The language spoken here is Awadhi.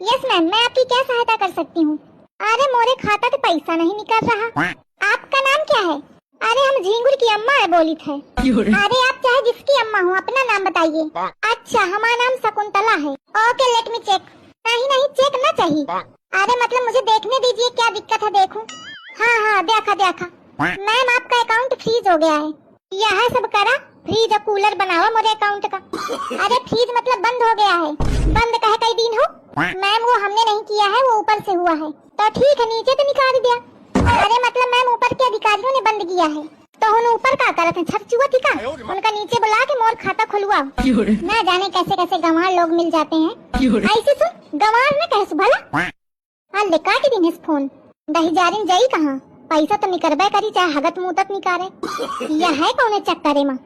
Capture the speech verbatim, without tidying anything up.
यस मैम, मैं आपकी क्या सहायता कर सकती हूँ? अरे मोरे खाता से पैसा नहीं निकल रहा। आपका नाम क्या है? अरे हम झींगुर की अम्मा है बोलित है। अरे आप चाहे जिसकी अम्मा हो, अपना नाम बताइए। अच्छा, हमारा नाम शकुंतला है। Okay, let me check. नहीं नहीं, चेक ना चाहिए। अरे मतलब मुझे देखने दीजिए, क्या दिक्कत है, देखूं। हाँ हाँ, देखा देखा। मैम, आपका अकाउंट फ्रीज हो गया है। यह सब करा, फ्रिज और कूलर बनावा मोरे अकाउंट का। अरे फ्रिज मतलब बंद हो गया है। बंद कहे कई दिन हो? मैम, वो हमने नहीं किया है, वो ऊपर से हुआ है। तो ठीक है, नीचे तो निकाल दिया। अरे मतलब मैम, ऊपर के अधिकारियों ने बंद किया है। तो उन ऊपर का करत हैं, छरचुआ थी का? उनका नीचे बुला के मोर खाता खुलवाओ। ना जाने कैसे कैसे गंवार लोग मिल जाते हैं। ऐसे सुन, गंवार न कहे सुभला। हाँ, ले काट दिन इस फोन। दही जारिन जाई कहाँ? पैसा तो निकरबे करी, चाहे हगत मूतत निकारे। यह है कौने चक्करे मा?